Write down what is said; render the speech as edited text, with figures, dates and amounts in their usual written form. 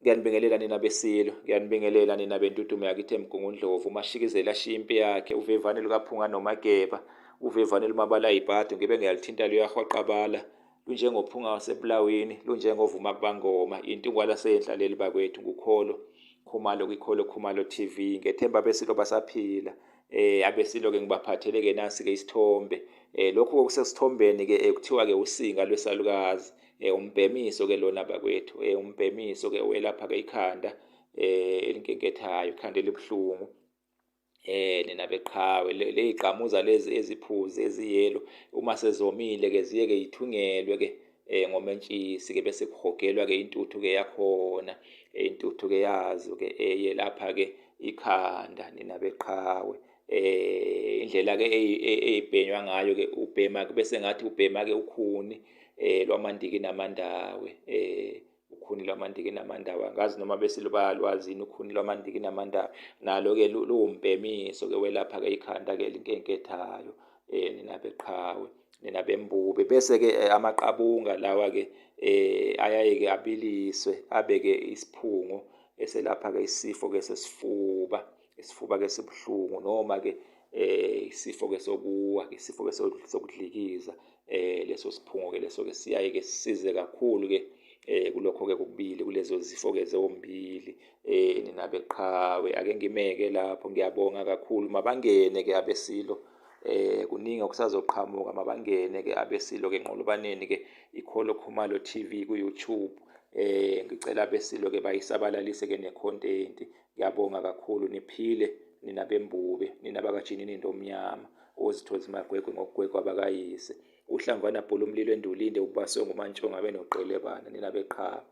Ngiyanibingelela nina beSilo, ngiyanibingelela nina bendudumo yakithi eMgungundlovu, uMashikizela ashiye impi yakhe, uvevane lukaPhunga noMageba, uvevane lumabala ayibhadu, ngibe ngiyalithinta luyahwaqabala, lunjengophunga wasebulawini, lunjengovuma kubangoma, intungwa lasenhla leli bakwethu, ngukholo Khumalo kwikholo Khumalo TV. Ngethemba abeSilo basaphila. Abesilo ke ngibaphathele ke nasi ke isithombe. Lokhu okusesithombeni ke kuthiwa ke usinga lwesalukazi. Umbhemiso ke lona bakwethu, umbhemiso ke owelapha ke ikhanda elinkenkethayo, ikhanda elibuhlungu. Nina beqhawe, leyigqamuza lezi eziphuzi eziyelo uma sezomile ke ziye ke ithungelwe ke ngomentshisi ke bese kuhogelwa ke intuthu ke yakhona, intuthu ke yazo ke eyelapha ke ikhanda nina beqhawe. Indlela ke eyibhenywa ngayo ke ubhema bese ngathi ubhema ke ukhuni lwamandiki namandawe, ukhuni lwamandiki namandawe. Angazi noma besilo bayalwazi yini ukhuni lwamandiki namandawe, nalo ke luwumbhemiso ke welapha ke ikhanda ke elinkenkethayo nina beqhawe, nina bembube. Bese ke amaqabunga lawa ke ayaye ke abiliswe abe ke isiphungo eselapha ke isifo ke sesifuba, isifuba ke sibuhlungu noma ke isifo ke sokuwa, isifo ke sokudlikiza, leso siphungo ke leso ke siyaye ke sisize kakhulu ke kulokho ke kokubili kulezo zifo ke zombili. Nina beqhawe, ake ngimeke lapho, ngiyabonga kakhulu. Mabangene ke abesilo, kuningi okusazoqhamuka, mabangene ke abesilo ke nqolobaneni ke ikholo Khumalo TV ku YouTube. Ngicela abesilo ke bayisabalalise ke necontent. Ngiyabonga kakhulu, niphile nina bembube, nina bakajinini into omnyama, ozithozi magwegwe ngokugwegwa bakayise. Uhlamvana bhula umlilo endulinde ubaswe ngumantshonga benoqelebana nina beqhawe.